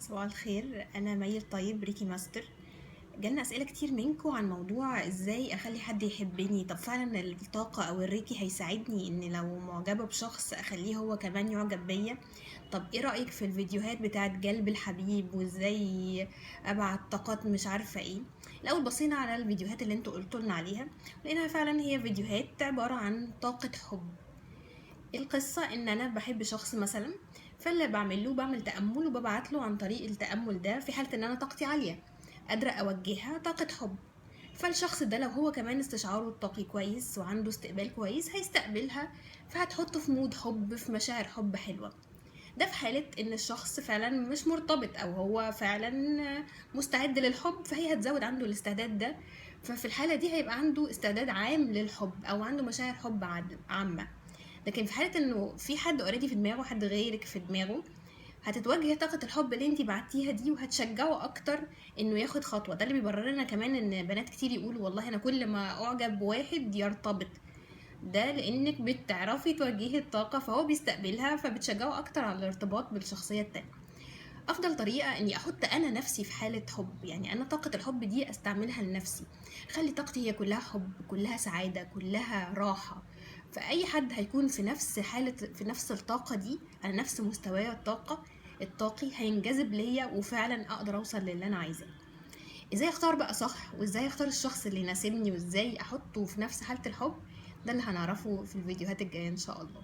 صباح الخير، أنا مي الطيب Reiki master. جالنا أسئلة كتير منكم عن موضوع إزاي أخلي حد يحبني. طب فعلا الطاقة أو الريكي هيساعدني إن لو معجبة بشخص أخليه هو كمان يعجب بيا؟ طب إيه رأيك في الفيديوهات بتاعت جلب الحبيب وإزاي أبعت طاقات مش عارفة إيه؟ الأول بصينا على الفيديوهات اللي انتوا قلتوا لنا عليها، لقيناها فعلا هي فيديوهات عبارة عن طاقة حب. القصة إن أنا بحب شخص مثلا، فاللي بعمله بعمل تأمل وببعت له عن طريق التأمل ده في حالة إن أنا طاقتي عالية قادرة أوجهها طاقة حب، فالشخص ده لو هو كمان استشعاره الطاقي كويس وعنده استقبال كويس هيستقبلها، فهتحطه في mood حب، في مشاعر حب حلوة. ده في حالة إن الشخص فعلا مش مرتبط أو هو فعلا مستعد للحب، فهي هتزود عنده الاستعداد ده، ففي الحالة دي هيبقى عنده استعداد عام للحب أو عنده مشاعر حب عامة. لكن في حالة إنه في حد already في دماغه، حد غيرك في دماغه، هتتوجه طاقة الحب اللي انتي بعتيها دي وهتشجعه أكتر إنه ياخد خطوة. ده اللي بيبرر لنا كمان إن بنات كتير يقولوا والله أنا كل ما أعجب بواحد يرتبط، ده لأنك بتعرفي توجهي الطاقة فهو بيستقبلها، فبتشجعه أكتر على الارتباط بالشخصية التانية. أفضل طريقة إني أحط أنا نفسي في حالة حب، يعني أنا طاقة الحب دي أستعملها لنفسي، خلي طاقتي هي كلها حب، كلها سعادة، كلها راحة، فأي حد هيكون في نفس حالة، في نفس الطاقة دي، على نفس مستواي الطاقة الطاقي، هينجذب ليا وفعلا أقدر أوصل للي أنا عايزاه. إزاي أختار بقى صح، وإزاي أختار الشخص اللي يناسبني، وإزاي أحطه في نفس حالة الحب، ده اللي هنعرفه في الفيديوهات الجاية إن شاء الله.